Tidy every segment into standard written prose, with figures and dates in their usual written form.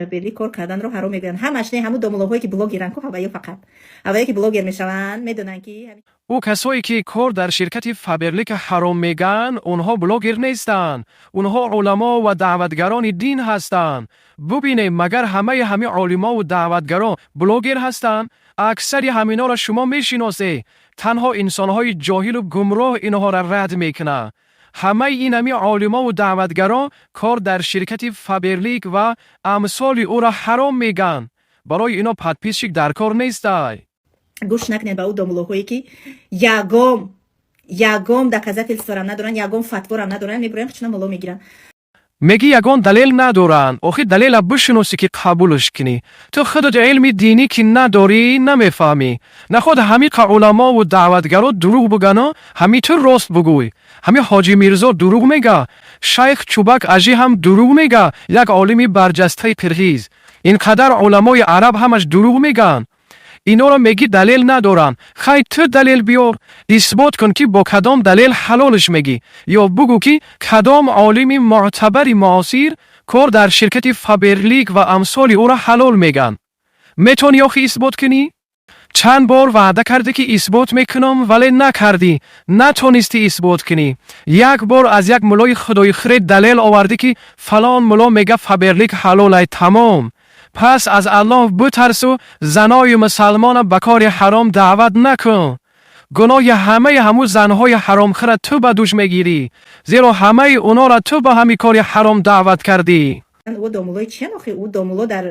Фаберлик кор карданро ҳаром мегӯянд. Ҳамаш не, ҳамун домулоҳое, ки блогеранд ку, ҳаваё, фақат ҳавае, ки блогер мешаванд, медонанд, ки Ӯ касое, ки кор дар ширкати Фаберлика ҳаром мегӯянд, онҳо блогер нестанд. Онҳо уламо ва даъватгарони дин ҳастанд. Бубинем, магар ҳамаи ҳами олимову даъватгарон блогер ҳастанд? Аксари ҳаминҳоро шумо мешиносед. Танҳо инсонҳои ҷоҳилу гумроҳ инҳоро рад мекунанд. Ҳамаи ин ҳами олимову даъватгарон кор дар ширкати Фаберлик ва амсоли ӯро ҳаром мегӯянд. Барои ино подписчик дар кор нестай. Гӯш накунед ба ӯ домулоҳое, ки ягон доказательстворам надоранд, ягон фатворам надоранд, мебуранд, чуна мулло мегиранд. Мегӣ, ягон далел надоранд. Охи, далела бишиносӣ, ки қабулш кунӣ. Ту худат илми динӣ ки надорӣ, намефаҳмӣ. Наход ҳамиқа уламову даъватгаро дурӯғ бугану ҳами ту рост бугӯй? Ҳами Ҳоҷи Мирзо дурӯғ мега, Шайх Чубак Ажӣ ҳам дурӯғ мега, як олими барҷастаи қирғиз. Ин қадар уламои араб ҳамаш дурӯғ мегӯянд. Инора мегӣ, далел надоранд. Хай, ту далел биёр, исбот кун, ки бо кадом далел ҳалолш мегӣ, ё бугӯ, ки кадом олими мӯътабари муосир кор дар ширкати Фаберлик ва амсоли ӯро ҳалол мегӯянд. Метавонӣ охи исбот кунӣ? Чанд бор ваъда кардӣ, ки исбот мекунам, вале накардӣ, натонистӣ исбот кунӣ. Як бор аз як муллои худоихӯре далел овардӣ, ки фалон мулло мега, Фаберлик ҳалолай, тамом. Пас аз Аллоҳ битарсу занои мусалмона ба кори ҳаром даъват накун. Гуноҳи ҳамаи ҳамун занҳои ҳаромхӯра ту ба дӯш мегирӣ, зеро ҳамаи онора ту ба ҳамин кори ҳаром даъват кардӣ. Ӯ домулои чиян охи? Ӯ домуло дар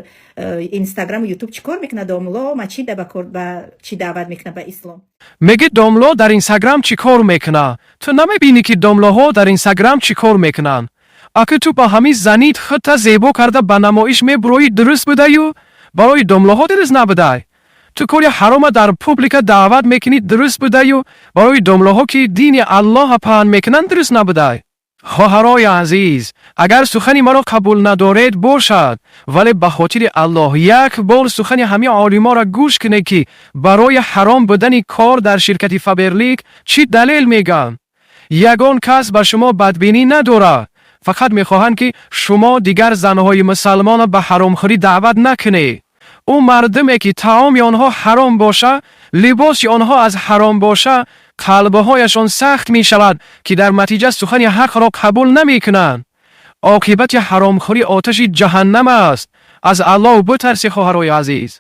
Инстаграму Ютуб чӣ кор мекунад? Домуло ма чи ба кор, ба чӣ даъват мекунад ба ислом? Мегӣ, домло дар Инстаграм чӣ кор мекунад? Ту намебинӣ, ки домлоҳо дар Инстаграм чӣ кор мекунанд? Аки ту ба ҳамин занит худта зебо карда ба намоиш мебуроӣ, дуруст будаю, барои домлоҳо дуруст набудай? Ту кори ҳарома дар публика даъват мекунӣ, дуруст будаю, барои домлоҳо, ки дини Аллоҳа паҳн мекунанд, дуруст набудай? Хоҳарои азиз, агар сухани маро қабул надоред, бошад, вале ба хотири Аллоҳ як бор сухани ҳамин олиморо гӯш кунед, ки барои ҳаром будани кор дар ширкати Фаберлик чӣ далел мегӯянд. Ягон кас ба шумо бадбинӣ надорад, фақат мехоҳанд, ки шумо дигар занҳои мусалмонро ба ҳаромхӯрӣ даъват накунед. Ӯ мардуме, ки таоми онҳо ҳаром боша, либоси онҳо аз ҳаром боша, қалбҳояшон сахт мешавад, ки дар натиҷа сухани ҳақро қабул намекунанд. Оқибати ҳаромхӯрӣ оташи ҷаҳаннам аст. Аз Аллоҳ битарсӣ, хоҳарои азиз.